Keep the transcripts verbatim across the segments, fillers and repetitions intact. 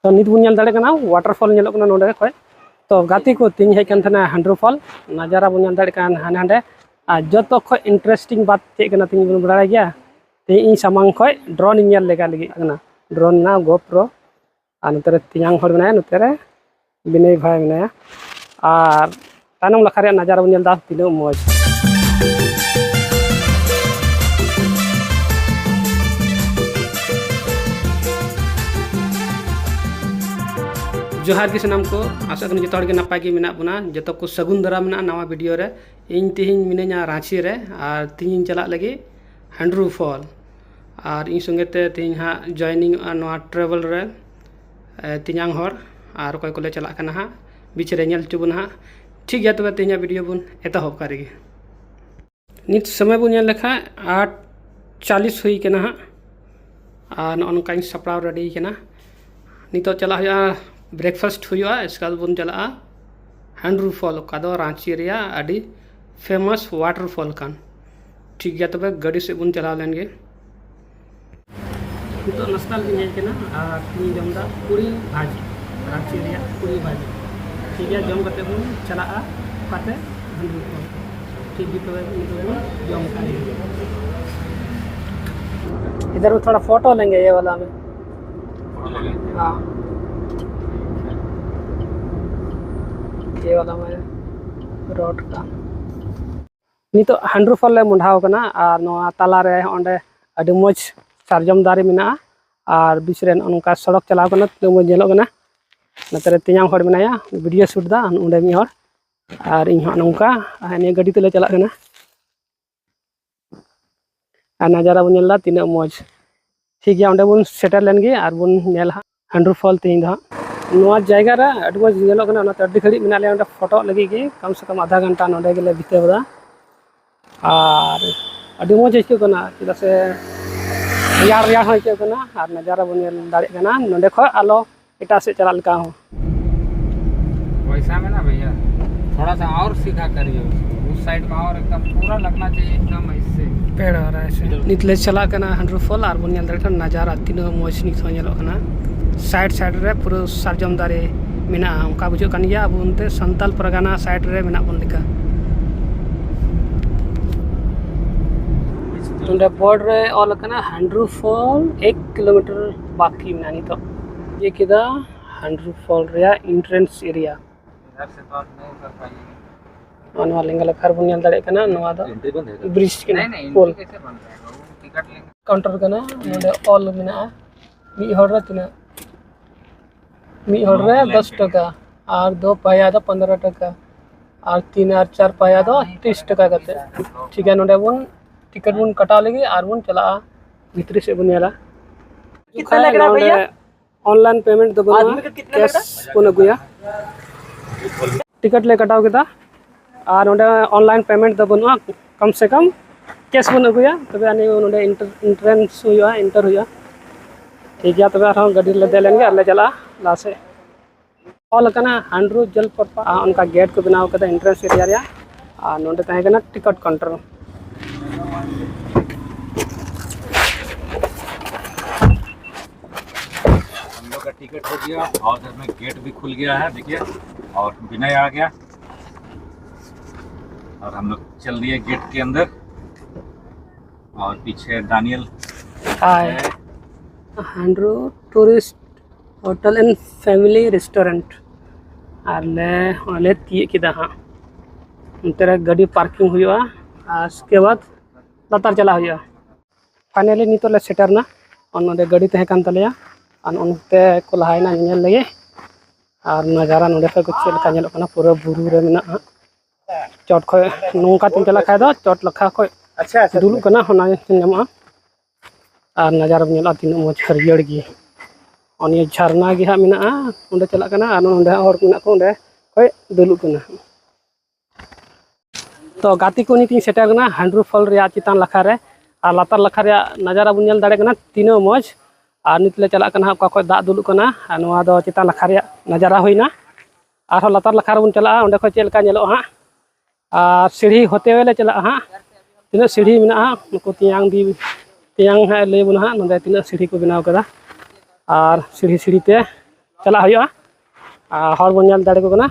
ᱛᱚ ᱱᱤᱛ ᱵᱚᱱ ᱧᱮᱞ ᱫᱟᱲᱮᱭᱟᱜ ᱠᱟᱱᱟ ᱣᱟᱴᱟᱨ ᱯᱷᱚᱞ ᱧᱮᱞᱚᱜ ᱠᱟᱱᱟ ᱱᱚᱰᱮ ᱠᱷᱚᱡ᱾ ᱛᱚ ᱜᱟᱛᱮ ᱠᱚ, ᱛᱮᱦᱮᱧ ᱦᱮᱡ ᱠᱟᱱ ᱛᱟᱦᱮᱱᱟ ᱦᱟᱱᱰᱨᱩ ᱯᱷᱚᱞ, ᱱᱟᱡᱟᱨᱟ ᱵᱚᱱ ᱧᱮᱞ ᱫᱟᱲᱮᱭᱟᱜ ᱠᱟᱱ ᱦᱟᱸᱰᱮ ᱱᱟᱸᱰᱮ᱾ ᱟᱨ ᱡᱚᱛᱚ ᱠᱷᱚᱡ ᱤᱱᱴᱟᱨᱮᱥᱴᱤᱝ ᱵᱟᱛ ᱪᱮᱫ ᱠᱟᱱᱟ ᱛᱮᱦᱮᱧ ᱵᱚᱱ ᱵᱟᱲᱟᱭ ᱜᱮᱭᱟ᱾ ᱛᱮᱦᱮᱧ ᱤᱧ ᱥᱟᱢᱟᱝ ᱠᱷᱚᱡ ᱰᱨᱳᱱ ᱤᱧ ᱧᱮᱞ ᱞᱮᱜᱟ ᱞᱟᱹᱜᱤᱫ ᱠᱟᱱᱟ, ᱰᱨᱳᱱ ᱨᱮᱱᱟᱜ ᱜᱳᱯᱨᱳ᱾ ᱟᱨ ᱱᱚᱛᱮ ᱨᱮ ᱛᱮᱧᱟᱝ ᱦᱚᱲ ᱢᱮᱱᱟᱭᱟ, ᱱᱚᱛᱮ ᱨᱮ ᱵᱤᱱᱚᱭ ᱵᱷᱟᱭ ᱢᱮᱱᱟᱭᱟ᱾ ᱟᱨ ᱛᱟᱭᱱᱚᱢ ᱱᱟᱠᱷᱟ ᱨᱮᱭᱟᱜ ᱱᱟᱡᱟᱨᱟ ᱵᱚᱱ ᱧᱮᱞ ᱮᱫᱟ, ᱛᱤᱱᱟᱹᱜ ᱢᱚᱡᱽ᱾ ᱡᱚᱦᱟᱨ ᱜᱮ ᱥᱟᱱᱟᱢ ᱠᱚ, ᱟᱥᱚᱜ ᱠᱟᱹᱱᱟᱹᱧ ᱡᱚᱛᱚ ᱦᱚᱲ ᱜᱮ ᱱᱟᱯᱟᱭ ᱜᱮ ᱢᱮᱱᱟᱜ ᱵᱚᱱᱟ᱾ ᱡᱚᱛᱚ ᱠᱚ ᱥᱟᱹᱜᱩᱱ ᱫᱟᱨᱟᱢ ᱢᱮᱱᱟᱜᱼᱟ ᱱᱟᱣᱟ ᱵᱷᱤᱰᱤᱭᱳ ᱨᱮ᱾ ᱤᱧ ᱛᱮᱦᱮᱧ ᱢᱤᱱᱟᱹᱧᱟ ᱨᱟᱺᱪᱤ ᱨᱮ, ᱟᱨ ᱛᱮᱦᱮᱧ ᱤᱧ ᱪᱟᱞᱟᱜ ᱞᱟᱹᱜᱤᱫ ᱦᱟᱱᱰᱨᱩ ᱯᱷᱚᱞ᱾ ᱟᱨ ᱤᱧ ᱥᱚᱸᱜᱮ ᱛᱮ ᱛᱮᱦᱮᱧ ᱦᱟᱸᱜ ᱡᱚᱭᱮᱱᱤᱝᱚᱜᱼᱟ ᱱᱚᱣᱟ ᱴᱨᱟᱵᱷᱮᱞ ᱨᱮ, ᱮ, ᱛᱮᱧᱟᱝ ᱦᱚᱲ ᱟᱨ ᱚᱠᱚᱭ ᱠᱚᱞᱮ ᱪᱟᱞᱟᱜ ᱠᱟᱱᱟ ᱦᱟᱸᱜ, ᱵᱤᱪ ᱨᱮ ᱧᱮᱞ ᱦᱚᱪᱚ ᱵᱚᱱᱟ ᱦᱟᱸᱜ᱾ ᱴᱷᱤᱠ ᱜᱮᱭᱟ, ᱛᱚᱵᱮ ᱛᱮᱦᱮᱧᱟᱜ ᱵᱷᱤᱰᱤᱭᱳ ᱵᱚᱱ ᱮᱛᱚᱦᱚᱵ ᱠᱟᱜ ᱨᱮᱜᱮ᱾ ᱱᱤᱛ ᱥᱚᱢᱚᱭ ᱵᱚᱱ ᱧᱮᱞ ᱞᱮᱠᱷᱟᱱ ᱟᱴ ᱪᱟᱞᱤᱥ ᱦᱩᱭ ᱠᱟᱱᱟ ᱦᱟᱸᱜ, ᱟᱨ ᱱᱚᱜᱼᱚ ᱱᱚᱝᱠᱟᱧ ᱥᱟᱯᱲᱟᱣ ᱨᱮᱰᱤ ᱠᱟᱱᱟ᱾ ᱱᱤᱛᱚᱜ ᱪᱟᱞᱟᱜ ᱦᱩᱭᱩᱜᱼᱟ, ᱵᱨᱮᱠᱯᱷᱟᱥᱴ ᱦᱩᱭᱩᱜᱼᱟ, ᱤᱥᱠᱮ ᱵᱟᱫ ᱵᱚᱱ ᱪᱟᱞᱟᱜᱼᱟ ᱦᱟᱱᱰᱨᱩ ᱯᱷᱚᱞ, ᱚᱠᱟ ᱫᱚ ᱨᱟᱺᱪᱤ ᱨᱮᱭᱟᱜ ᱟᱹᱰᱤ ᱯᱷᱮᱢᱟᱥ ᱣᱟᱴᱟᱨ ᱯᱷᱚᱞ ᱠᱟᱱ᱾ ᱴᱷᱤᱠ ᱜᱮᱭᱟ, ᱛᱚᱵᱮ ᱜᱟᱹᱰᱤ ᱥᱮᱫ ᱵᱚᱱ ᱪᱟᱞᱟᱣ ᱞᱮᱱ ᱜᱮ᱾ ᱱᱤᱛᱚᱜ ᱱᱟᱥᱛᱟ ᱞᱟᱹᱜᱤᱫ ᱤᱧ ᱦᱮᱡ ᱠᱟᱱᱟ ᱟᱨ ᱤᱧ ᱡᱚᱢ ᱮᱫᱟ ᱯᱩᱨᱤ ᱵᱷᱟᱡᱤ, ᱨᱟᱺᱪᱤ ᱨᱮᱭᱟᱜ ᱯᱩᱨᱤ ᱵᱷᱟᱡᱤ᱾ ᱴᱷᱤᱠ ᱜᱮᱭᱟ, ᱡᱚᱢ ᱠᱟᱛᱮ ᱵᱚᱱ ᱪᱟᱞᱟᱜᱼᱟ ᱚᱠᱟᱛᱮ? ᱦᱟᱱᱰᱨᱩ ᱯᱷᱚᱞ᱾ ᱴᱷᱤᱠ ᱜᱮ, ᱛᱚᱵᱮ ᱱᱤᱛᱚᱜ ᱵᱚᱱ ᱡᱚᱢ ᱠᱟᱜ ᱜᱮ᱾ इधर में थोड़ा फोटो लेंगे, ये वाला में। हाँ, ये वाला में रोड का। ᱱᱤᱛᱚᱜ ᱦᱟᱱᱰᱨᱩ ᱯᱷᱚᱞ ᱞᱮ ᱢᱚᱸᱰᱷᱟᱣ ᱠᱟᱱᱟ ᱟᱨ ᱱᱚᱣᱟ ᱛᱟᱞᱟ ᱨᱮ ᱚᱸᱰᱮ ᱟᱹᱰᱤ ᱢᱚᱡᱽ ᱥᱟᱨᱡᱚᱢ ᱫᱟᱨᱮ ᱢᱮᱱᱟᱜᱼᱟ ᱟᱨ ᱵᱤᱪ ᱨᱮ ᱱᱚᱜᱼᱚ ᱱᱚᱝᱠᱟ ᱥᱚᱲᱚᱠ ᱪᱟᱞᱟᱣ ᱠᱟᱱᱟ, ᱛᱤᱱᱟᱹᱜ ᱢᱚᱡᱽ ᱧᱮᱞᱚᱜ ᱠᱟᱱᱟ᱾ ᱱᱚᱛᱮ ᱨᱮ ᱛᱮᱧᱟᱝ ᱦᱚᱲ ᱢᱮᱱᱟᱭᱟ, ᱵᱷᱤᱰᱤᱭᱳ ᱥᱩᱴ ᱫᱟ ᱚᱸᱰᱮ ᱢᱤᱫ ᱦᱚᱲ, ᱟᱨ ᱤᱧ ᱦᱚᱸ ᱱᱚᱝᱠᱟ ᱟᱨ ᱱᱤᱭᱟᱹ ᱜᱟᱹᱰᱤ ᱛᱮᱞᱮ ᱪᱟᱞᱟᱜ ᱠᱟᱱᱟ᱾ ᱟᱨ ᱱᱟᱡᱟᱨᱟ ᱵᱚᱱ ᱧᱮᱞ ᱮᱫᱟ ᱛᱤᱱᱟᱹᱜ ᱢᱚᱡᱽ᱾ ᱴᱷᱤᱠ ᱜᱮᱭᱟ, ᱚᱸᱰᱮ ᱵᱚᱱ ᱥᱮᱴᱮᱨ ᱞᱮᱱ ᱜᱮ ᱟᱨ ᱵᱚᱱ ᱧᱮᱞᱟ ᱦᱟᱱᱰᱨᱩ ᱯᱷᱚᱞ ᱛᱮᱦᱮᱧ ᱫᱚ ᱦᱟᱸᱜ᱾ ᱱᱚᱣᱟ ᱡᱟᱭᱜᱟ ᱨᱮ ᱟᱹᱰᱤ ᱢᱚᱡᱽ ᱧᱮᱞᱚᱜ ᱠᱟᱱᱟ, ᱚᱱᱟᱛᱮ ᱟᱹᱰᱤ ᱜᱷᱟᱹᱲᱤᱡ ᱢᱮᱱᱟᱜ ᱞᱮᱭᱟ ᱚᱸᱰᱮ ᱯᱷᱳᱴᱳᱜ ᱞᱟᱹᱜᱤᱫ ᱜᱮ᱾ ᱠᱚᱢ ᱥᱮ ᱠᱚᱢ ᱟᱫᱷᱟ ᱜᱷᱚᱱᱴᱟ ᱱᱚᱸᱰᱮ ᱜᱮᱞᱮ ᱵᱤᱛᱟᱹᱣ ᱮᱫᱟ᱾ ᱟᱨ ᱟᱹᱰᱤ ᱢᱚᱡᱽ ᱟᱹᱭᱠᱟᱹᱜ ᱠᱟᱱᱟ, ᱪᱮᱫᱟᱜ ᱥᱮ ᱨᱮᱭᱟᱲ ᱨᱮᱭᱟᱲ ᱦᱚᱸ ᱟᱹᱭᱠᱟᱹᱜ ᱠᱟᱱᱟ ᱟᱨ ᱱᱟᱡᱟᱨᱟ ᱵᱚᱱ ᱧᱮᱞ ᱫᱟᱲᱮᱭᱟᱜ ᱠᱟᱱᱟ ᱱᱚᱸᱰᱮ ᱠᱷᱚᱡ ᱟᱞᱚ ᱮᱴᱟᱜ ᱥᱮᱫ ᱪᱟᱞᱟᱜ ᱞᱮᱠᱟ ᱦᱚᱸ᱾ वैसा में ना भैया, थोड़ा सा और सीधा करिए उसको, उस साइड में और एकदम पूरा लगना चाहिए एकदम ऐसे। पेड़ आ रहा है ऐसे। ᱱᱤᱛ ᱞᱮ ᱪᱟᱞᱟᱜ ᱠᱟᱱᱟ ᱦᱟᱱᱰᱨᱩ ᱯᱷᱚᱞ ᱟᱨ ᱵᱚᱱ ᱧᱮᱞ ᱫᱟᱲᱮᱭᱟᱜ ᱠᱟᱱᱟ ᱱᱟᱡᱟᱨᱟ ᱛᱤᱱᱟᱹᱜ ᱢᱚᱡᱽ ᱱᱤᱛ ᱦᱚᱸ ᱧᱮᱞᱚᱜ ᱠᱟᱱᱟ᱾ ᱥᱟᱭᱤᱰ ᱥᱟᱭᱤᱰ ᱨᱮ ᱯᱩᱨᱟᱹ ᱥᱟᱨᱡᱚᱢ ᱫᱟᱨᱮ ᱢᱮᱱᱟᱜᱼᱟ᱾ ᱚᱱᱠᱟ ᱵᱩᱡᱷᱟᱹᱜ ᱠᱟᱱ ᱜᱮᱭᱟ ᱟᱵᱚ ᱚᱱᱛᱮ ᱥᱟᱱᱛᱟᱞ ᱯᱟᱨᱜᱟᱱᱟ ᱥᱟᱭᱤᱰ ᱨᱮ ᱢᱮᱱᱟᱜ ᱵᱚᱱ ᱞᱮᱠᱟ᱾ ᱱᱚᱰᱮ ᱵᱳᱨᱰ ᱨᱮ ᱚᱞ ᱟᱠᱟᱱᱟ ᱦᱟᱱᱰᱨᱩ ᱯᱷᱚᱞ ᱮᱠ ᱠᱤᱞᱳᱢᱤᱴᱟᱨ ᱵᱟᱠᱤ ᱢᱮᱱᱟᱜᱼᱟ ᱱᱤᱛᱚᱜ᱾ ᱤᱭᱟᱹ ᱠᱮᱫᱟ ᱦᱟᱱᱰᱨᱩ ᱯᱷᱚᱞ ᱨᱮᱭᱟᱜ ᱤᱱᱴᱨᱮᱱᱥ ᱮᱨᱤᱭᱟ᱾ ᱱᱚᱣᱟ ᱞᱮᱸᱜᱟ ᱞᱮᱠᱷᱟ ᱨᱮᱵᱚᱱ ᱧᱮᱞ ᱫᱟᱲᱮᱭᱟᱜ ᱠᱟᱱᱟ, ᱱᱚᱣᱟ ᱫᱚ ᱵᱨᱤᱡᱽ ᱠᱟᱱᱟ, ᱯᱳᱞ᱾ ᱠᱟᱣᱩᱱᱴᱟᱨ ᱠᱟᱱᱟ᱾ ᱱᱚᱰᱮ ᱚᱞ ᱢᱮᱱᱟᱜᱼᱟ ᱢᱤᱫ ᱦᱚᱲ ᱨᱮ ᱛᱤᱱᱟᱹᱜ, ᱢᱤᱫ ᱦᱚᱲ ᱨᱮ ᱫᱚᱥ ᱴᱟᱠᱟ, ᱟᱨ ᱫᱚ ᱯᱟᱭᱟ ᱫᱚ ᱯᱚᱱᱫᱽᱨᱚ ᱴᱟᱠᱟ, ᱟᱨ ᱛᱤᱱ ᱟᱨ ᱪᱟᱨ ᱯᱟᱭᱟ ᱫᱚ ᱛᱤᱨᱤᱥ ᱴᱟᱠᱟ ᱠᱟᱛᱮ᱾ ᱴᱷᱤᱠ ᱜᱮᱭᱟ, ᱱᱚᱰᱮ ᱵᱚᱱ ᱴᱤᱠᱤᱴ ᱵᱚᱱ ᱠᱟᱴᱟᱣ ᱞᱮᱜᱮ ᱟᱨ ᱵᱚᱱ ᱪᱟᱞᱟᱜᱼᱟ ᱵᱷᱤᱛᱨᱤ ᱥᱮᱫ ᱵᱚᱱ ᱧᱮᱞᱟ᱾ ᱠᱤᱛᱱᱟ ᱞᱟᱜ ᱨᱟᱦᱟ ᱱᱚᱰᱮ ᱵᱷᱟᱭᱭᱟ? ᱚᱱᱞᱟᱭᱤᱱ ᱯᱮᱢᱮᱱᱴ ᱫᱚ ᱵᱟᱹᱱᱩᱜᱼᱟ, ᱟᱫᱢᱤ ᱠᱚ ᱠᱤᱛᱱᱟ ᱞᱟᱜ ᱠᱮᱥ ᱨᱟᱦᱟ? ᱵᱚᱱ ᱟᱹᱜᱩᱭᱟ᱾ ᱴᱤᱠᱤᱴ ᱞᱮ ᱠᱟᱴᱟᱣ ᱠᱮᱫᱟ ᱟᱨ ᱱᱚᱰᱮ ᱚᱱᱞᱟᱭᱤᱱ ᱯᱮᱢᱮᱱᱴ ᱫᱚ ᱵᱟᱹᱱᱩᱜᱼᱟ, ᱠᱚᱢ ᱥᱮ ᱠᱚᱢ ᱠᱮᱥ ᱵᱚᱱ ᱟᱹᱜᱩᱭᱟ, ᱛᱚᱵᱮ ᱟᱹᱱᱤᱡ ᱱᱚᱰᱮ ᱤᱱᱴᱟᱨ-, ᱤᱱᱴᱨᱮᱱᱥ ᱦᱩᱭᱩᱜᱼᱟ, ᱤᱱᱴᱟᱨ ᱦᱩᱭᱩᱜᱼᱟ᱾ ᱴᱷᱤᱠ ᱜᱮᱭᱟ, ᱛᱚᱵᱮ ᱟᱨᱦᱚᱸ ᱜᱟᱹᱰᱤ ᱨᱮᱞᱮ ᱫᱮᱡ ᱞᱮᱱ ᱜᱮ ᱟᱨ ᱞᱮ ᱪᱟᱞᱟᱜᱼᱟ ᱞᱟᱦᱟ ᱥᱮᱫ᱾ ᱚᱞ ᱟᱠᱟᱱᱟ ᱦᱟᱱᱰᱨᱩ ᱡᱚᱞᱯᱨᱚᱯᱟᱛ, ᱟᱨ ᱚᱱᱠᱟ ᱜᱮᱴ ᱠᱚ ᱵᱮᱱᱟᱣ ᱠᱟᱫᱟ ᱮᱱᱴᱨᱮᱱᱥ ᱮᱨᱤᱭᱟ ᱨᱮᱭᱟᱜ, ᱟᱨ ᱱᱚᱰᱮ ᱛᱟᱦᱮᱸ ᱠᱟᱱᱟ ᱴᱤᱠᱤᱴ ᱠᱟᱣᱩᱱᱴᱟᱨ᱾ हम लोग का टिकट हो गया और घर में गेट भी खुल गया है, देखिए, और विनय आ गया। और हम लोग चल दिए गेट के अंदर और पीछे दानियल हाय। है। हांड्रो tourist hotel and family restaurant. ᱟᱨ ᱞᱮ ᱦᱚᱸᱜᱼᱚᱭ ᱞᱮ ᱛᱤᱭᱟᱹᱜ ᱠᱮᱫᱟ ᱦᱟᱸᱜ᱾ ᱚᱱᱛᱮ ᱨᱮ ᱜᱟᱹᱰᱤ ᱯᱟᱨᱠᱤᱝ ᱦᱩᱭᱩᱜᱼᱟ ᱟᱨ ᱩᱥᱠᱮ ᱵᱟᱫ ᱞᱟᱛᱟᱨ ᱪᱟᱞᱟᱜ ᱦᱩᱭᱩᱜᱼᱟ᱾ ᱯᱷᱟᱭᱱᱟᱞᱤ ᱱᱤᱛᱚᱜ ᱞᱮ ᱥᱮᱴᱮᱨ ᱮᱱᱟ᱾ ᱟᱨ ᱱᱚᱰᱮ ᱜᱟᱹᱰᱤ ᱛᱟᱦᱮᱸ ᱠᱟᱱ ᱛᱟᱞᱮᱭᱟ ᱟᱨ ᱚᱱᱛᱮ ᱠᱚ ᱞᱟᱦᱟᱭᱮᱱᱟ ᱧᱮᱧᱮᱞ ᱞᱟᱹᱜᱤᱫ᱾ ᱟᱨ ᱱᱟᱡᱟᱨᱟ ᱱᱚᱰᱮ ᱠᱷᱚᱡ ᱠᱚ ᱪᱮᱫ ᱞᱮᱠᱟ ᱧᱮᱞᱚᱜ ᱠᱟᱱᱟ, ᱯᱩᱨᱟᱹ ᱵᱩᱨᱩ ᱨᱮ ᱢᱮᱱᱟᱜᱼᱟ᱾ ᱪᱚᱴ ᱠᱷᱚᱡ ᱱᱚᱝᱠᱟ ᱛᱮᱢ ᱪᱟᱞᱟᱜ ᱠᱷᱟᱡ ᱫᱚ ᱪᱚᱴ ᱞᱟᱠᱷᱟ ᱠᱷᱚᱡ ᱟᱪᱪᱷᱟ, ᱟᱪᱪᱷᱟ, ᱫᱩᱞᱩᱜ ᱠᱟᱱᱟ, ᱚᱱᱟ ᱧᱮᱞ ᱧᱟᱢᱚᱜᱼᱟ᱾ ᱟᱨ ᱱᱟᱡᱟᱨᱟ ᱧᱮᱞᱚᱜᱼᱟ ᱛᱤᱱᱟᱹᱜ ᱢᱚᱡᱽ ᱦᱟᱹᱨᱭᱟᱹᱲ ᱜᱮ᱾ ᱚᱱᱮ ᱡᱷᱟᱨᱱᱟ ᱜᱮ ᱦᱟᱸᱜ ᱢᱮᱱᱟᱜᱼᱟ, ᱚᱸᱰᱮ ᱪᱟᱞᱟᱜ ᱠᱟᱱᱟ ᱟᱨ ᱱᱚᱸᱰᱮ ᱦᱚᱸ ᱦᱚᱲ ᱠᱚ ᱢᱮᱱᱟᱜ ᱠᱚᱣᱟ, ᱚᱸᱰᱮ ᱠᱷᱚᱡ ᱫᱩᱞᱩᱜ ᱠᱟᱱᱟ᱾ ᱛᱚ ᱜᱟᱛᱮ ᱠᱚ, ᱱᱤᱛ ᱤᱧ ᱥᱮᱴᱮᱨ ᱠᱟᱱᱟ ᱦᱟᱱᱰᱨᱩ ᱯᱷᱚᱞ ᱨᱮᱭᱟᱜ ᱪᱮᱛᱟᱱ ᱞᱟᱠᱷᱟ ᱨᱮ᱾ ᱟᱨ ᱞᱟᱛᱟᱨ ᱞᱟᱠᱷᱟ ᱨᱮᱭᱟᱜ ᱱᱟᱡᱟᱨᱟ ᱵᱚᱱ ᱧᱮᱞ ᱫᱟᱲᱮᱭᱟᱜ ᱠᱟᱱᱟ ᱛᱤᱱᱟᱹᱜ ᱢᱚᱡᱽ᱾ ᱟᱨ ᱱᱤᱛ ᱞᱮ ᱪᱟᱞᱟᱜ ᱠᱟᱱᱟ ᱦᱟᱸᱜ ᱚᱠᱟ ᱠᱷᱚᱡ ᱫᱟᱜ ᱫᱩᱞᱩᱜ ᱠᱟᱱᱟ, ᱟᱨ ᱱᱚᱣᱟ ᱫᱚ ᱪᱮᱛᱟᱱ ᱞᱟᱠᱷᱟ ᱨᱮᱭᱟᱜ ᱱᱟᱡᱟᱨᱟ ᱦᱩᱭᱱᱟ᱾ ᱟᱨᱦᱚᱸ ᱞᱟᱛᱟᱨ ᱞᱟᱠᱷᱟ ᱨᱮᱵᱚᱱ ᱪᱟᱞᱟᱜᱼᱟ, ᱚᱸᱰᱮ ᱠᱷᱚᱡ ᱪᱮᱫ ᱞᱮᱠᱟ ᱧᱮᱞᱚᱜᱼᱟ ᱦᱟᱸᱜ᱾ ᱟᱨ ᱥᱤᱲᱦᱤ ᱦᱚᱛᱮ ᱞᱮ ᱪᱟᱞᱟᱜᱼᱟ ᱦᱟᱸᱜ᱾ ᱛᱤᱱᱟᱹᱜ ᱥᱤᱲᱦᱤ ᱢᱮᱱᱟᱜᱼᱟ, ᱱᱩᱠᱩ ᱛᱮᱭᱟᱝ ᱫᱤ, ᱛᱮᱭᱟᱝ ᱦᱟᱸᱜ ᱞᱟᱹᱭ ᱵᱚᱱᱟ ᱦᱟᱸᱜ ᱱᱚᱸᱰᱮ ᱛᱤᱱᱟᱹᱜ ᱥᱤᱲᱦᱤ ᱠᱚ ᱵᱮᱱᱟᱣ ᱠᱟᱫᱟ᱾ ᱟᱨ ᱥᱤᱲᱦᱤ ᱥᱤᱲᱦᱤ ᱛᱮ ᱪᱟᱞᱟᱜ ᱦᱩᱭᱩᱜᱼᱟ᱾ ᱟᱨ ᱦᱚᱲ ᱵᱚᱱ ᱧᱮᱞ ᱫᱟᱲᱮ ᱠᱚ ᱠᱟᱱᱟ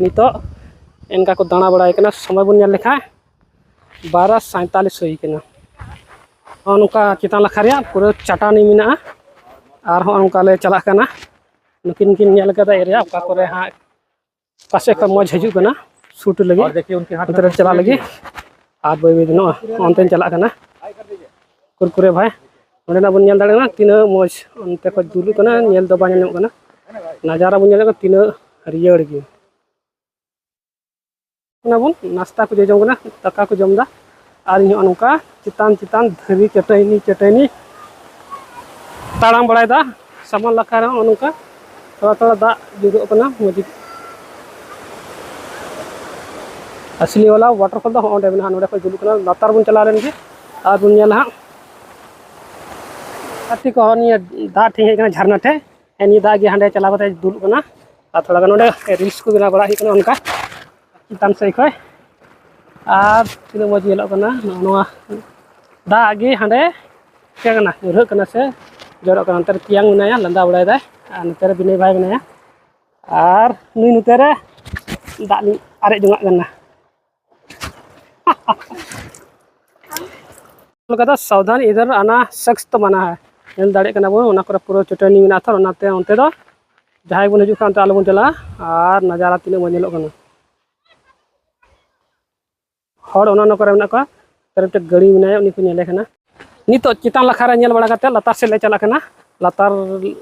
ᱱᱤᱛᱚᱜ ᱮᱱᱠᱟ ᱠᱚ ᱫᱟᱬᱟ ᱵᱟᱲᱟᱭ ᱠᱟᱱᱟ᱾ ᱥᱚᱢᱚᱭ ᱵᱚᱱ ᱧᱮᱞ ᱞᱮᱠᱷᱟᱱ ᱵᱟᱨᱚ ᱥᱟᱭᱛᱟᱞᱤᱥ ᱦᱩᱭ ᱠᱟᱱᱟ᱾ ᱱᱚᱜᱼᱚ ᱱᱚᱝᱠᱟ ᱪᱮᱛᱟᱱ ᱱᱟᱠᱷᱟ ᱨᱮᱭᱟᱜ ᱯᱩᱨᱟᱹ ᱪᱟᱹᱴᱟᱹᱱᱤ ᱢᱮᱱᱟᱜᱼᱟ᱾ ᱟᱨ ᱦᱚᱸᱜᱼᱚ ᱱᱚᱝᱠᱟ ᱞᱮ ᱪᱟᱞᱟᱜ ᱠᱟᱱᱟ᱾ ᱱᱩᱠᱤᱱ ᱠᱤᱱ ᱧᱮᱞ ᱠᱟᱫᱟ ᱮᱨᱤᱭᱟ ᱚᱠᱟ ᱠᱚᱨᱮ ᱦᱟᱸᱜ ᱯᱟᱥᱮ ᱠᱷᱚᱱ ᱢᱚᱡᱽ ᱦᱤᱡᱩᱜ ᱠᱟᱱᱟ ᱥᱩᱴ ᱞᱟᱹᱜᱤᱫ, ᱚᱱᱛᱮ ᱨᱮ ᱪᱟᱞᱟᱜ ᱞᱟᱹᱜᱤᱫ᱾ ᱟᱨ ᱵᱟᱹᱭ ᱵᱟᱹᱭ ᱛᱮ ᱱᱚᱜᱼᱚᱭ ᱚᱱᱛᱮᱧ ᱪᱟᱞᱟᱜ ᱠᱟᱱᱟ᱾ ᱠᱩᱨᱠᱩᱨᱮ ᱵᱷᱟᱭ, ᱱᱚᱸᱰᱮᱱᱟᱜ ᱵᱚᱱ ᱧᱮᱞ ᱫᱟᱲᱮᱭᱟᱜ ᱠᱟᱱᱟ ᱛᱤᱱᱟᱹᱜ ᱢᱚᱡᱽ ᱚᱱᱛᱮ ᱠᱷᱚᱱ ᱫᱩᱞᱩᱜ ᱠᱟᱱᱟ, ᱧᱮᱞ ᱫᱚ ᱵᱟᱝ ᱧᱮᱞ ᱧᱟᱢᱚᱜ ᱠᱟᱱᱟ᱾ ᱱᱟᱡᱟᱨᱟ ᱵᱚᱱ ᱧᱮᱞ ᱠᱟᱱᱟ ᱛᱤᱱᱟᱹᱜ ᱦᱟᱹᱨᱭᱟᱹᱲ ᱜᱮ᱾ ᱚᱱᱟ ᱵᱚᱱ ᱱᱟᱥᱛᱟ ᱠᱚ ᱡᱚᱡᱚᱢ ᱠᱟᱱᱟ, ᱫᱟᱠᱟ ᱠᱚ ᱡᱚᱢ ᱮᱫᱟ᱾ ᱟᱨ ᱤᱧ ᱦᱚᱸ ᱱᱚᱝᱠᱟ ᱪᱮᱛᱟᱱ ᱪᱮᱛᱟᱱ ᱫᱷᱤᱨᱤ ᱪᱟᱹᱴᱟᱹᱭᱱᱤ ᱪᱟᱹᱴᱟᱹᱭᱱᱤ ᱛᱟᱲᱟᱢ ᱵᱟᱲᱟᱭᱮᱫᱟ᱾ ᱥᱟᱢᱟᱱ ᱞᱟᱠᱷᱟ ᱨᱮᱦᱚᱸ ᱱᱚᱜᱼᱚ ᱱᱚᱝᱠᱟ ᱛᱷᱚᱲᱟ ᱛᱷᱚᱲᱟ ᱫᱟᱜ ᱡᱩᱨᱩᱜ ᱠᱟᱱᱟ᱾ ᱢᱚᱡᱽ ᱜᱮ ᱟᱥᱞᱤ ᱣᱟᱞᱟ ᱣᱟᱴᱟᱨ ᱯᱷᱚᱞ ᱫᱚ ᱦᱚᱸᱜᱼᱚ ᱱᱚᱸᱰᱮ ᱢᱮᱱᱟᱜᱼᱟ, ᱱᱚᱸᱰᱮ ᱠᱷᱚᱱ ᱡᱩᱞᱩᱜ ᱠᱟᱱᱟ᱾ ᱞᱟᱛᱟᱨ ᱵᱚᱱ ᱪᱟᱞᱟᱣ ᱞᱮᱱ ᱜᱮ ᱟᱨ ᱵᱚᱱ ᱧᱮᱞᱟ ᱦᱟᱸᱜ᱾ ᱜᱟᱛᱮ ᱠᱚᱦᱚᱸ ᱱᱤᱭᱟᱹ ᱫᱟᱜ ᱴᱷᱮᱡ ᱦᱮᱡ ᱠᱟᱱᱟ, ᱡᱷᱟᱨᱱᱟ ᱴᱷᱮᱡ᱾ ᱦᱮᱸ, ᱱᱤᱭᱟᱹ ᱫᱟᱜ ᱜᱮ ᱦᱟᱸᱰᱮ ᱪᱟᱞᱟᱣ ᱠᱟᱛᱮ ᱫᱩᱞᱩᱜ ᱠᱟᱱᱟ᱾ ᱟᱨ ᱛᱷᱚᱲᱟ ᱜᱟᱱ ᱱᱚᱸᱰᱮ ᱨᱤᱞᱥ ᱠᱚ ᱵᱮᱱᱟᱣ ᱵᱟᱲᱟ ᱦᱩᱭᱩᱜ ᱠᱟᱱᱟ ᱚᱱᱠᱟ ᱪᱮᱛᱟᱱ ᱥᱮᱫ ᱠᱷᱚᱡ᱾ ᱟᱨ ᱛᱤᱱᱟᱹᱜ ᱢᱚᱡᱽ ᱧᱮᱞᱚᱜ ᱠᱟᱱᱟ ᱱᱚᱜᱼᱚ ᱱᱚᱣᱟ ᱫᱟᱜ ᱜᱮ ᱦᱟᱸᱰᱮ ᱪᱤᱠᱟᱹᱜ ᱠᱟᱱᱟ, ᱧᱩᱨᱦᱟᱹᱜ ᱠᱟᱱᱟ ᱥᱮ ᱡᱚᱨᱚᱜ ᱠᱟᱱᱟ᱾ ᱱᱚᱛᱮ ᱨᱮ ᱛᱮᱭᱟᱝ ᱢᱮᱱᱟᱭᱟ, ᱞᱟᱸᱫᱟ ᱵᱟᱲᱟᱭᱮᱫᱟᱭ᱾ ᱟᱨ ᱱᱚᱛᱮ ᱨᱮ ᱵᱤᱱᱚᱭ ᱵᱷᱟᱭ ᱢᱮᱱᱟᱭᱟ᱾ ᱟᱨ ᱱᱩᱭ ᱱᱚᱛᱮ ᱨᱮ ᱫᱟᱜ ᱞᱤᱧ ᱟᱨᱮᱡ ᱡᱚᱝᱟᱜ ᱠᱟᱱᱟ᱾ ᱞᱮᱠᱟ ᱫᱚ ᱥᱟᱵᱫᱷᱟᱱ ᱤᱫᱷᱟᱨ ᱟᱱᱟ ᱥᱚᱠᱛ ᱢᱟᱱᱟ ᱦᱟᱭ᱾ ᱧᱮᱞ ᱫᱟᱲᱮᱭᱟᱜ ᱠᱟᱱᱟ ᱵᱚᱱ, ᱚᱱᱟ ᱠᱚᱨᱮ ᱯᱩᱨᱟᱹ ᱪᱟᱹᱴᱟᱹᱱᱤ ᱢᱮᱱᱟᱜᱼᱟ᱾ ᱛᱚ, ᱚᱱᱟᱛᱮ ᱚᱱᱛᱮ ᱫᱚ ᱡᱟᱦᱟᱸᱭ ᱵᱚᱱ ᱦᱤᱡᱩᱜ ᱠᱷᱟᱱ, ᱚᱱᱛᱮ ᱟᱞᱚᱵᱚᱱ ᱪᱟᱞᱟᱜᱼᱟ᱾ ᱟᱨ ᱱᱟᱡᱟᱨᱟ ᱛᱤᱱᱟᱹᱜ ᱢᱚᱡᱽ ᱧᱮᱞᱚᱜ ᱠᱟᱱᱟ᱾ ᱦᱚᱲ ᱚᱱᱟ ᱚᱱᱟ ᱠᱚᱨᱮ ᱢᱮᱱᱟᱜ ᱠᱚᱣᱟ᱾ ᱛᱟᱨ ᱢᱤᱫᱴᱮᱱ ᱜᱟᱹᱲᱤ ᱢᱮᱱᱟᱭᱟ, ᱩᱱᱤ ᱠᱚ ᱧᱮᱞᱮ ᱠᱟᱱᱟ᱾ ᱱᱤᱛᱚᱜ ᱪᱮᱛᱟᱱ ᱞᱟᱠᱷᱟ ᱨᱮ ᱧᱮᱞ ᱵᱟᱲᱟ ᱠᱟᱛᱮ ᱞᱟᱛᱟᱨ ᱥᱮᱫ ᱞᱮ ᱪᱟᱞᱟᱜ ᱠᱟᱱᱟ᱾ ᱞᱟᱛᱟᱨ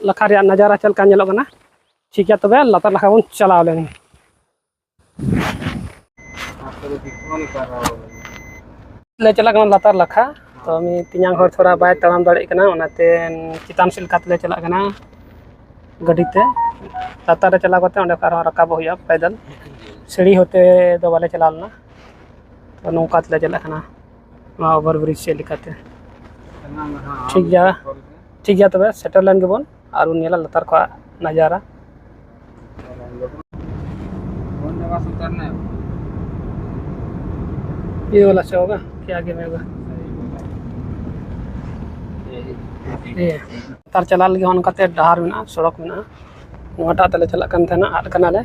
ᱞᱟᱠᱷᱟ ᱨᱮᱭᱟᱜ ᱱᱟᱡᱟᱨᱟ ᱪᱮᱫ ᱞᱮᱠᱟ ᱧᱮᱞᱚᱜ ᱠᱟᱱᱟ᱾ ᱴᱷᱤᱠ ᱜᱮᱭᱟ, ᱛᱚᱵᱮ ᱞᱟᱛᱟᱨ ᱞᱟᱠᱷᱟ ᱵᱚᱱ ᱪᱟᱞᱟᱣ ᱞᱮᱱ ᱜᱮ᱾ ᱞᱮ ᱪᱟᱞᱟᱜ ᱠᱟᱱᱟ ᱞᱟᱛᱟᱨ ᱞᱟᱠᱷᱟ᱾ ᱛᱚ, ᱢᱤᱫ ᱛᱮᱧᱟᱝ ᱦᱚᱲ ᱛᱷᱚᱲᱟ ᱵᱟᱭ ᱛᱟᱲᱟᱢ ᱫᱟᱲᱮᱭᱟᱜ ᱠᱟᱱᱟ, ᱚᱱᱟᱛᱮ ᱪᱮᱛᱟᱱ ᱥᱮᱫ ᱞᱮᱠᱟ ᱛᱮᱞᱮ ᱪᱟᱞᱟᱜ ᱠᱟᱱᱟ ᱜᱟᱹᱰᱤ ᱛᱮ᱾ ᱞᱟᱛᱟᱨ ᱨᱮ ᱪᱟᱞᱟᱣ ᱠᱟᱛᱮ ᱚᱸᱰᱮ ᱠᱷᱚᱱ ᱟᱨᱦᱚᱸ ᱨᱟᱠᱟᱵᱚᱜ ᱦᱩᱭᱩᱜᱼᱟ ᱯᱟᱭᱫᱟᱞ᱾ ᱥᱤᱲᱤ ᱦᱚᱛᱮ ᱫᱚ ᱵᱟᱞᱮ ᱪᱟᱞᱟᱣ ᱞᱮᱱᱟ᱾ ᱛᱚ, ᱱᱚᱝᱠᱟ ᱛᱮᱞᱮ ᱪᱟᱞᱟᱜ ᱠᱟᱱᱟ ᱱᱚᱣᱟ ᱳᱵᱷᱟᱨ ᱵᱨᱤᱡᱽ ᱥᱮᱫ ᱞᱮᱠᱟᱛᱮ᱾ ᱴᱷᱤᱠ ᱜᱮᱭᱟ, ᱴᱷᱤᱠ ᱜᱮᱭᱟ, ᱛᱚᱵᱮ ᱥᱮᱴᱮᱨ ᱞᱮᱱ ᱜᱮᱵᱚᱱ ᱟᱨ ᱵᱚᱱ ᱧᱮᱞᱟ ᱞᱟᱛᱟᱨ ᱠᱷᱚᱱᱟᱜ ᱱᱟᱡᱟᱨᱟ᱾ ये वाला से होगा क्या, आगे में होगा? ये। ᱞᱟᱛᱟᱨ ᱪᱟᱞᱟᱜ ᱞᱟᱹᱜᱤᱫ ᱦᱚᱸ ᱚᱱᱠᱟᱛᱮ ᱰᱟᱦᱟᱨ ᱢᱮᱱᱟᱜᱼᱟ, ᱥᱚᱲᱚᱠ ᱢᱮᱱᱟᱜᱼᱟ᱾ ᱱᱚᱣᱟᱴᱟᱜ ᱛᱮᱞᱮ ᱪᱟᱞᱟᱜ ᱠᱟᱱ ᱛᱟᱦᱮᱱᱟ, ᱟᱫ ᱠᱟᱱᱟᱞᱮ᱾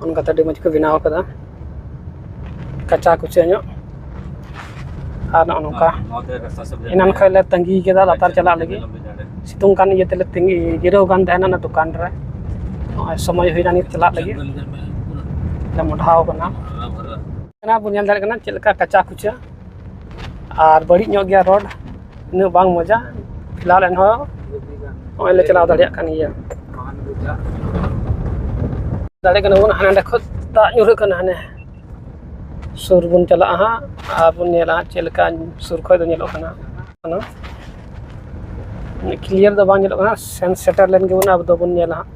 ᱚᱱᱠᱟᱛᱮ ᱟᱹᱰᱤ ᱢᱚᱡᱽ ᱠᱚ ᱵᱮᱱᱟᱣ ᱠᱟᱫᱟ, ᱠᱟᱪᱟ ᱠᱩᱪᱟ ᱧᱚᱜ᱾ ᱟᱨ ᱱᱚᱜᱼᱚ ᱱᱚᱝᱠᱟ ᱮᱱᱟᱱ ᱠᱷᱚᱱ ᱞᱮ ᱛᱟᱺᱜᱤ ᱠᱮᱫᱟ ᱞᱟᱛᱟᱨ ᱪᱟᱞᱟᱜ ᱞᱟᱹᱜᱤᱫ᱾ ᱥᱤᱛᱩᱝ ᱠᱟᱱ ᱤᱭᱟᱹ ᱛᱮᱞᱮ ᱛᱟᱺᱜᱤ ᱡᱤᱨᱟᱹᱣ ᱠᱟᱱ ᱛᱟᱦᱮᱱᱟ ᱚᱱᱟ ᱫᱚᱠᱟᱱ ᱨᱮ᱾ ᱱᱚᱜᱼᱚᱭ ᱥᱚᱢᱚᱭ ᱦᱩᱭᱱᱟ ᱱᱤᱛ ᱪᱟᱞᱟᱜ ᱞᱟᱹᱜᱤᱫ᱾ ᱞᱮ ᱢᱚᱰᱷᱟᱣ ᱠᱟᱱᱟ᱾ ᱠᱟᱱᱟ ᱵᱚᱱ ᱧᱮᱞ ᱫᱟᱲᱮᱭᱟᱜ ᱠᱟᱱᱟ ᱪᱮᱫ ᱞᱮᱠᱟ ᱠᱟᱪᱟ ᱠᱩᱪᱟ ᱟᱨ ᱵᱟᱹᱲᱤᱡ ᱧᱚᱜ ᱜᱮᱭᱟ ᱨᱳᱰ, ᱩᱱᱟᱹᱜ ᱵᱟᱝ ᱢᱚᱡᱟ᱾ ᱯᱷᱤᱞᱦᱟᱞ ᱮᱱᱦᱚᱸ ᱱᱚᱜᱼᱚᱭ ᱞᱮ ᱪᱟᱞᱟᱣ ᱫᱟᱲᱮᱭᱟᱜ ᱠᱟᱱ ᱜᱮᱭᱟ᱾ ᱫᱟᱲᱮᱭᱟᱜ ᱠᱟᱱᱟ ᱵᱚᱱ, ᱦᱟᱱᱮ ᱦᱟᱸᱰᱮ ᱠᱷᱚᱱ ᱫᱟᱜ ᱧᱩᱨᱦᱟᱹᱜ ᱠᱟᱱᱟ, ᱦᱟᱱᱮ ᱥᱩᱨ ᱵᱚᱱ ᱪᱟᱞᱟᱜᱼᱟ ᱦᱟᱸᱜ ᱟᱨ ᱵᱚᱱ ᱧᱮᱞᱟ ᱦᱟᱸᱜ ᱪᱮᱫ ᱞᱮᱠᱟ ᱥᱩᱨ ᱠᱷᱚᱱ ᱫᱚ ᱧᱮᱞᱚᱜ ᱠᱟᱱᱟ᱾ ᱠᱞᱤᱭᱟᱨ ᱫᱚ ᱵᱟᱝ ᱧᱮᱞᱚᱜ ᱠᱟᱱᱟ, ᱥᱮᱱ ᱥᱮᱴᱮᱨ ᱞᱮᱱ ᱜᱮᱵᱚᱱ, ᱟᱵᱚ ᱫᱚᱵᱚᱱ ᱧᱮᱞᱟ ᱦᱟᱸᱜ᱾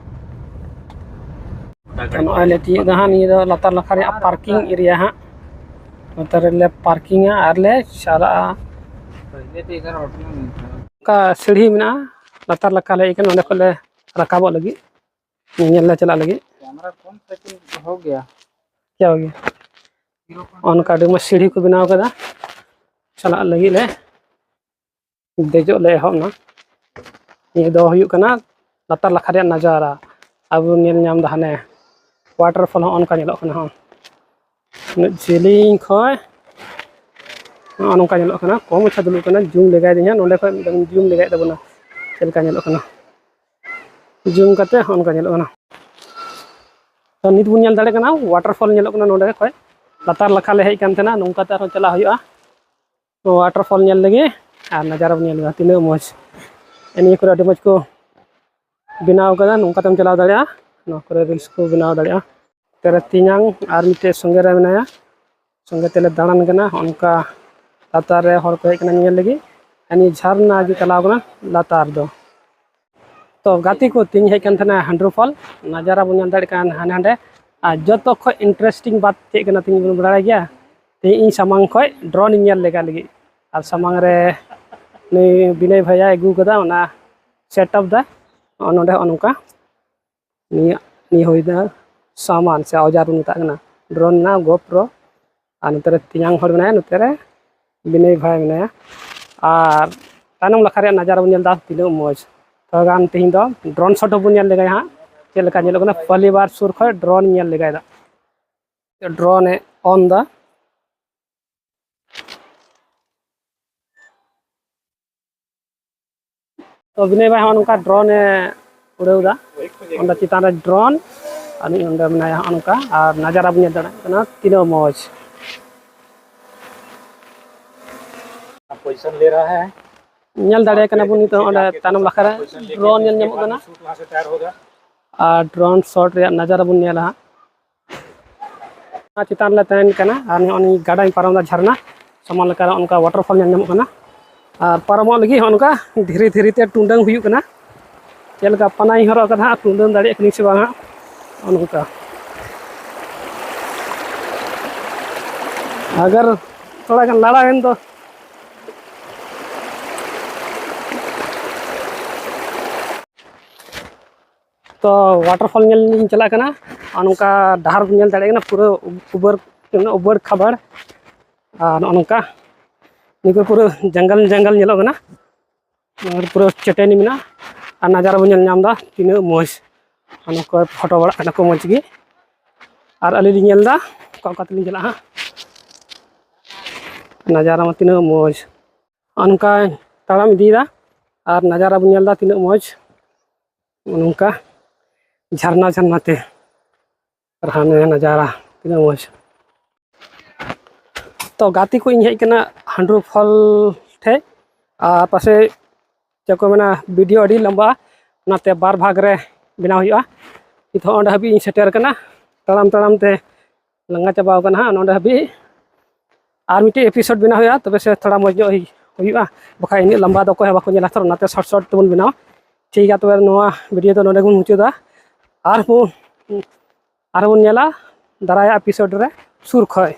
ᱛᱚ ᱱᱚᱜᱼᱚᱭ ᱞᱮ ᱛᱤᱭᱳᱜ ᱫᱟ ᱦᱟᱸᱜ, ᱱᱤᱭᱟᱹ ᱫᱚ ᱞᱟᱛᱟᱨ ᱱᱟᱠᱷᱟ ᱨᱮᱭᱟᱜ ᱯᱟᱨᱠᱤᱝ ᱮᱨᱤᱭᱟ ᱦᱟᱸᱜ᱾ ᱱᱚᱛᱮ ᱨᱮᱞᱮ ᱯᱟᱨᱠᱤᱝᱟ ᱟᱨ ᱞᱮ ᱪᱟᱞᱟᱜᱼᱟ᱾ ᱚᱱᱠᱟ ᱥᱤᱲᱦᱤ ᱢᱮᱱᱟᱜᱼᱟ, ᱞᱟᱛᱟᱨ ᱱᱟᱠᱷᱟ ᱞᱮ ᱦᱮᱡ ᱠᱟᱱᱟ, ᱚᱸᱰᱮ ᱠᱷᱚᱱ ᱞᱮ ᱨᱟᱠᱟᱵᱚᱜ ᱞᱟᱹᱜᱤᱫ, ᱧᱮᱧᱮᱞ ᱞᱮ ᱪᱟᱞᱟᱜ ᱞᱟᱹᱜᱤᱫ᱾ ᱠᱮᱢᱮᱨᱟ ᱠᱚᱢ ᱥᱮ ᱪᱮᱫ ᱦᱳ ᱜᱮᱭᱟ? ᱠᱮᱭᱟ ᱦᱳ ᱜᱮᱭᱟ᱾ ᱚᱱᱠᱟ ᱟᱹᱰᱤ ᱢᱚᱡᱽ ᱥᱤᱲᱦᱤ ᱠᱚ ᱵᱮᱱᱟᱣ ᱠᱟᱫᱟ, ᱪᱟᱞᱟᱜ ᱞᱟᱹᱜᱤᱫ ᱞᱮ ᱫᱮᱡᱚᱜ ᱞᱮ ᱮᱦᱚᱵ ᱮᱱᱟ᱾ ᱱᱤᱭᱟᱹ ᱫᱚ ᱦᱩᱭᱩᱜ ᱠᱟᱱᱟ ᱞᱟᱛᱟᱨ ᱱᱟᱠᱷᱟ ᱨᱮᱭᱟᱜ ᱱᱟᱡᱟᱨᱟ᱾ ᱟᱵᱚ ᱧᱮᱞ ᱧᱟᱢ ᱫᱟ ᱦᱟᱱᱮ ᱣᱟᱴᱟᱨ ᱯᱷᱚᱞ ᱦᱚᱸ ᱚᱱᱠᱟ ᱧᱮᱞᱚᱜ ᱠᱟᱱᱟ᱾ ᱦᱚᱸ, ᱩᱱᱟᱹᱜ ᱡᱮᱞᱮᱧ ᱠᱷᱚᱱ ᱱᱚᱜᱼᱚ ᱱᱚᱝᱠᱟ ᱧᱮᱞᱚᱜ ᱠᱟᱱᱟ᱾ ᱠᱚᱢ ᱢᱟᱪᱷᱟ ᱫᱩᱞᱩᱜ ᱠᱟᱱᱟ, ᱡᱩᱢ ᱞᱮᱜᱟᱭ ᱫᱤᱧ ᱦᱟᱸᱜ᱾ ᱱᱚᱸᱰᱮ ᱠᱷᱚᱱ ᱢᱤᱫᱴᱟᱝ ᱡᱩᱢ ᱞᱮᱜᱟᱭᱮᱫ ᱛᱟᱵᱚᱱᱟ, ᱪᱮᱫ ᱞᱮᱠᱟ ᱧᱮᱞᱚᱜ ᱠᱟᱱᱟ᱾ ᱡᱩᱢ ᱠᱟᱛᱮ ᱦᱚᱸ ᱚᱱᱠᱟ ᱧᱮᱞᱚᱜ ᱠᱟᱱᱟ᱾ ᱛᱚ ᱱᱤᱛ ᱵᱚᱱ ᱧᱮᱞ ᱫᱟᱲᱮᱭᱟᱜ ᱠᱟᱱᱟ ᱣᱟᱴᱟᱨ ᱯᱷᱚᱞ ᱧᱮᱞᱚᱜ ᱠᱟᱱᱟ ᱱᱚᱸᱰᱮ ᱠᱷᱚᱱ᱾ ᱞᱟᱛᱟᱨ ᱱᱟᱠᱷᱟ ᱞᱮ ᱦᱮᱡ ᱠᱟᱱ ᱛᱟᱦᱮᱱᱟ, ᱱᱚᱝᱠᱟ ᱛᱮ ᱟᱨᱦᱚᱸ ᱪᱟᱞᱟᱜ ᱦᱩᱭᱩᱜᱼᱟ ᱣᱟᱴᱟᱨ ᱯᱷᱚᱞ ᱧᱮᱞ ᱞᱟᱹᱜᱤᱫ᱾ ᱟᱨ ᱱᱟᱡᱟᱨᱟ ᱵᱚᱱ ᱧᱮᱞ ᱠᱮᱫᱟ ᱛᱤᱱᱟᱹᱜ ᱢᱚᱡᱽ᱾ ᱱᱤᱭᱟᱹ ᱠᱚᱨᱮ ᱟᱹᱰᱤ ᱢᱚᱡᱽ ᱠᱚ ᱵᱮᱱᱟᱣ ᱠᱟᱫᱟ, ᱱᱚᱝᱠᱟ ᱛᱮᱢ ᱪᱟᱞᱟᱣ ᱫᱟᱲᱮᱭᱟᱜᱼᱟ, ᱱᱚᱣᱟ ᱠᱚᱨᱮ ᱨᱤᱞᱥ ᱠᱚ ᱵᱮᱱᱟᱣ ᱫᱟᱲᱮᱭᱟᱜᱼᱟ᱾ ᱛᱮᱨᱮ ᱛᱮᱧᱟᱝ ᱟᱨ ᱢᱤᱫᱴᱮᱡ ᱥᱚᱸᱜᱮ ᱨᱮ ᱢᱮᱱᱟᱭᱟ, ᱥᱚᱸᱜᱮ ᱛᱮᱞᱮ ᱫᱟᱬᱟᱱ ᱠᱟᱱᱟ᱾ ᱚᱱᱠᱟ ᱞᱟᱛᱟᱨ ᱨᱮ ᱦᱚᱲ ᱠᱚ ᱦᱮᱡ ᱠᱟᱱᱟ ᱧᱮᱧᱮᱞ ᱞᱟᱹᱜᱤᱫ᱾ ᱟᱨ ᱱᱤᱭᱟᱹ ᱡᱷᱟᱨᱱᱟ ᱜᱮ ᱪᱟᱞᱟᱣ ᱠᱟᱱᱟ ᱞᱟᱛᱟᱨ ᱫᱚ᱾ ᱛᱚ ᱜᱟᱛᱮ ᱠᱚ, ᱛᱮᱦᱮᱧ ᱦᱮᱡ ᱠᱟᱱ ᱛᱟᱦᱮᱱᱟ ᱦᱟᱱᱰᱨᱩ ᱯᱷᱚᱞ, ᱱᱟᱡᱟᱨᱟ ᱵᱚᱱ ᱧᱮᱞ ᱫᱟᱲᱮᱭᱟᱜ ᱠᱟᱱ ᱦᱟᱸᱰᱮ ᱱᱟᱸᱰᱮ᱾ ᱟᱨ ᱡᱚᱛᱚ ᱠᱷᱚᱡ ᱤᱱᱴᱟᱨᱮᱥᱴᱤᱝ ᱵᱟᱛ ᱪᱮᱫ ᱠᱟᱱᱟ ᱛᱮᱦᱮᱧ ᱵᱚᱱ ᱵᱟᱲᱟᱭ ᱜᱮᱭᱟ? ᱛᱮᱦᱮᱧ ᱤᱧ ᱥᱟᱢᱟᱝ ᱠᱷᱚᱡ ᱰᱨᱳᱱ ᱤᱧ ᱧᱮᱞ ᱞᱮᱜᱟ ᱞᱟᱹᱜᱤᱫ᱾ ᱟᱨ ᱥᱟᱢᱟᱝ ᱨᱮ ᱱᱩᱭ ᱵᱤᱱᱚᱭ ᱵᱷᱟᱭᱟ ᱟᱹᱜᱩ ᱠᱟᱫᱟ ᱚᱱᱟ ᱥᱮᱴ ᱟᱯ ᱫᱟ᱾ ᱱᱚᱜᱼᱚ ᱱᱚᱰᱮ ᱦᱚᱸᱜᱼᱚ ᱱᱚᱝᱠᱟ ᱱᱤᱭᱟᱹ, ᱱᱤᱭᱟᱹ ᱦᱩᱭᱱᱟ ᱥᱟᱢᱟᱱ ᱥᱮ ᱚᱡᱟᱨ ᱵᱚᱱ ᱢᱮᱛᱟᱜ ᱠᱟᱱᱟ, ᱰᱨᱳᱱ ᱢᱮᱱᱟᱜᱼᱟ, ᱜᱳᱯᱨᱳ᱾ ᱟᱨ ᱱᱚᱛᱮ ᱨᱮ ᱛᱮᱧᱟᱝ ᱦᱚᱲ ᱢᱮᱱᱟᱭᱟ, ᱱᱚᱛᱮ ᱨᱮ ᱵᱤᱱᱚᱭ ᱵᱷᱟᱭ ᱢᱮᱱᱟᱭᱟ᱾ ᱟᱨ ᱛᱟᱭᱱᱚᱢ ᱱᱟᱠᱷᱟ ᱨᱮᱭᱟᱜ ᱱᱟᱡᱟᱨᱟ ᱵᱚᱱ ᱧᱮᱞ ᱮᱫᱟ, ᱛᱤᱱᱟᱹᱜ ᱢᱚᱡᱽ᱾ ᱛᱚ ᱜᱟᱱ ᱛᱮᱦᱮᱧ ᱫᱚ drone shot ᱦᱚᱸᱵᱚᱱ ᱧᱮᱞ ᱞᱮᱜᱟᱭᱟ ᱦᱟᱸᱜ, ᱪᱮᱫ ᱞᱮᱠᱟ ᱧᱮᱞᱚᱜ ᱠᱟᱱᱟ᱾ ᱯᱟᱹᱞᱤ ᱵᱟᱨ ᱥᱩᱨ ᱠᱷᱚᱱ drone ᱧᱮᱞ ᱞᱮᱜᱟᱭ ᱫᱟ᱾ Drone ᱮ on ᱫᱟ᱾ ᱛᱚ ᱵᱤᱱᱚᱭ ᱵᱷᱟᱭ ᱦᱚᱸ ᱱᱚᱝᱠᱟ drone ᱮ ᱩᱲᱟᱹᱣ ᱫᱟ᱾ ᱚᱸᱰᱮ ᱪᱮᱛᱟᱱ ᱨᱮ drone, ᱟᱨ ᱢᱤᱫ ᱚᱸᱰᱮ ᱢᱮᱱᱟᱭᱟ ᱦᱚᱸᱜᱼᱚ ᱱᱚᱝᱠᱟ, ᱟᱨ ᱱᱟᱡᱟᱨᱟ ᱵᱚᱱ ᱧᱮᱞ ᱫᱟᱲᱮᱭᱟᱜ ᱠᱟᱱᱟ ᱛᱤᱱᱟᱹᱜ ᱢᱚᱡᱽ᱾ ᱯᱚᱡᱤᱥᱚᱱ ᱞᱮ ᱨᱟᱦᱟ ᱦᱟᱭ᱾ ᱧᱮᱞ ᱫᱟᱲᱮᱭᱟᱜ ᱠᱟᱱᱟ ᱵᱚᱱ ᱱᱤᱛᱚᱜ ᱚᱸᱰᱮ ᱛᱟᱭᱱᱚᱢ ᱱᱟᱠᱷᱟ ᱨᱮ drone ᱧᱮᱞ ᱧᱟᱢᱚᱜ ᱠᱟᱱᱟ᱾ ᱟᱨ drone shot ᱨᱮᱭᱟᱜ ᱱᱟᱡᱟᱨᱟ ᱵᱚᱱ ᱧᱮᱞᱟ ᱦᱟᱸᱜ᱾ ᱚᱱᱟ ᱪᱮᱛᱟᱱ ᱨᱮᱞᱮ ᱛᱟᱦᱮᱱ ᱠᱟᱱᱟ ᱟᱨ ᱱᱚᱜᱼᱚᱭ ᱱᱤᱭᱟᱹ ᱜᱟᱰᱟᱧ ᱯᱟᱨᱚᱢ ᱫᱟ, ᱡᱷᱟᱨᱱᱟ ᱥᱟᱢᱟᱝ ᱞᱮᱠᱟ ᱨᱮ ᱚᱱᱠᱟ waterfall ᱧᱮᱞ ᱧᱟᱢᱚᱜ ᱠᱟᱱᱟ᱾ ᱟᱨ ᱯᱟᱨᱚᱢᱚᱜ ᱞᱟᱹᱜᱤᱫ ᱦᱚᱸ ᱚᱱᱠᱟ ᱫᱷᱤᱨᱮ ᱫᱷᱤᱨᱮ ᱛᱮ ᱴᱩᱰᱟᱹᱝ ᱦᱩᱭᱩᱜ ᱠᱟᱱᱟ᱾ ᱪᱮᱫ ᱞᱮᱠᱟ ᱯᱟᱱᱟᱧ ᱦᱚᱨᱚᱜ ᱠᱟᱫᱟ ᱦᱟᱸᱜ, ᱴᱩᱰᱟᱹᱝ ᱫᱟᱲᱮᱭᱟᱜ ᱠᱟᱹᱱᱟᱹᱧ ᱥᱮ ᱵᱟᱝ ᱦᱟᱸᱜ, ᱱᱚᱜᱼᱚ ᱱᱚᱝᱠᱟ᱾ ᱟᱜᱟᱨ ᱛᱷᱚᱲᱟ ᱜᱟᱱ ᱞᱟᱲᱟᱣᱮᱱ ᱫᱚ ᱛᱚ waterfall ᱧᱮᱞ ᱞᱤᱧ ᱪᱟᱞᱟᱜ ᱠᱟᱱᱟ᱾ ᱟᱨ ᱱᱚᱝᱠᱟ ᱰᱟᱦᱟᱨ ᱵᱚᱱ ᱧᱮᱞ ᱫᱟᱲᱮᱭᱟᱜ ᱠᱟᱱᱟ, ᱯᱩᱨᱟᱹ ᱩᱵᱟᱹᱨ, ᱩᱵᱟᱹᱲ ᱠᱷᱟᱵᱟᱲ᱾ ᱟᱨ ᱱᱚᱜᱼᱚ ᱱᱚᱝᱠᱟ ᱱᱤᱭᱟᱹ ᱠᱚ ᱯᱩᱨᱟᱹ ᱡᱟᱝᱜᱟᱞ ᱡᱟᱝᱜᱟᱞ ᱧᱮᱞᱚᱜ ᱠᱟᱱᱟ᱾ ᱟᱨ ᱯᱩᱨᱟᱹ ᱪᱟᱹᱴᱟᱹᱱᱤ ᱢᱮᱱᱟᱜᱼᱟ᱾ ᱟᱨ ᱱᱟᱡᱟᱨᱟ ᱵᱚᱱ ᱧᱮᱞ ᱧᱟᱢ ᱮᱫᱟ ᱛᱤᱱᱟᱹᱜ ᱢᱚᱡᱽ᱾ ᱟᱨ ᱱᱚᱝᱠᱟ ᱯᱷᱳᱴᱳ ᱵᱟᱲᱟᱜ ᱠᱟᱱᱟ ᱠᱚ ᱢᱚᱡᱽ ᱜᱮ᱾ ᱟᱨ ᱟᱹᱞᱤᱧ ᱞᱤᱧ ᱧᱮᱞ ᱮᱫᱟ ᱚᱠᱟ ᱚᱠᱟ ᱛᱮᱞᱤᱧ ᱪᱟᱞᱟᱜᱼᱟ ᱦᱟᱸᱜ᱾ ᱱᱟᱡᱟᱨᱟ ᱢᱟ ᱛᱤᱱᱟᱹᱜ ᱢᱚᱡᱽ᱾ ᱚᱱᱠᱟᱧ ᱛᱟᱲᱟᱢ ᱤᱫᱤᱭᱮᱫᱟ ᱟᱨ ᱱᱟᱡᱟᱨᱟ ᱵᱚᱱ ᱧᱮᱞ ᱮᱫᱟ ᱛᱤᱱᱟᱹᱜ ᱢᱚᱡᱽ᱾ ᱱᱚᱝᱠᱟ ᱡᱷᱟᱨᱱᱟ ᱡᱷᱟᱨᱱᱟ ᱛᱮ ᱟᱨ ᱦᱟᱱᱮ ᱱᱟᱡᱟᱨᱟ ᱛᱤᱱᱟᱹᱜ ᱢᱚᱡᱽ᱾ ᱛᱚ ᱜᱟᱛᱮ ᱠᱚ, ᱤᱧ ᱦᱮᱡ ᱠᱟᱱᱟ ᱦᱟᱺᱰᱨᱩ ᱯᱷᱚᱞ ᱴᱷᱮᱡ, ᱟᱨ ᱯᱟᱥᱮᱡ ᱪᱮᱫ ᱠᱚ ᱢᱮᱱᱟ, ᱵᱷᱤᱰᱤᱭᱳ ᱟᱹᱰᱤ ᱞᱟᱢᱵᱟ, ᱚᱱᱟᱛᱮ ᱵᱟᱨ ᱵᱷᱟᱜᱽ ᱨᱮ ᱵᱮᱱᱟᱣ ᱦᱩᱭᱩᱜᱼᱟ᱾ ᱱᱤᱛᱚᱜ ᱚᱸᱰᱮ ᱦᱟᱹᱵᱤᱡ ᱤᱧ ᱥᱮᱴᱮᱨ ᱠᱟᱱᱟ ᱛᱟᱲᱟᱢ ᱛᱟᱲᱟᱢ ᱛᱮ᱾ ᱞᱟᱸᱜᱟ ᱪᱟᱵᱟᱣ ᱠᱟᱱᱟ ᱦᱟᱸᱜ ᱱᱚᱸᱰᱮ ᱦᱟᱹᱵᱤᱡ᱾ ᱟᱨ ᱢᱤᱫᱴᱮᱡ ᱮᱯᱤᱥᱳᱰ ᱵᱮᱱᱟᱣ ᱦᱩᱭᱩᱜᱼᱟ, ᱛᱚᱵᱮ ᱥᱮ ᱛᱷᱚᱲᱟ ᱢᱚᱡᱽ ᱧᱚᱜ ᱦᱩᱭ-, ᱦᱩᱭᱩᱜᱼᱟ, ᱵᱟᱠᱷᱟᱡ ᱤᱱᱟᱹᱜ ᱞᱟᱢᱵᱟ ᱫᱚ ᱚᱠᱚᱭ ᱦᱚᱸ ᱵᱟᱠᱚ ᱧᱮᱞᱟ᱾ ᱛᱚ ᱚᱱᱟᱛᱮ ᱥᱚᱨᱴ ᱥᱚᱨᱴ ᱛᱮᱵᱚᱱ ᱵᱮᱱᱟᱣᱟ᱾ ᱴᱷᱤᱠ ᱜᱮᱭᱟ, ᱛᱚᱵᱮ ᱱᱚᱣᱟ ᱵᱷᱤᱰᱤᱭᱳ ᱫᱚ ᱱᱚᱸᱰᱮ ᱜᱮᱵᱚᱱ ᱢᱩᱪᱟᱹᱫᱟ᱾ ᱟᱨᱦᱚᱸ, ᱟᱨᱦᱚᱸ ᱵᱚᱱ ᱧᱮᱞᱟ ᱫᱟᱨᱟᱭᱟᱜ ᱮᱯᱤᱥᱳᱰ ᱨᱮ ᱥᱩᱨ ᱠᱷᱚᱡ᱾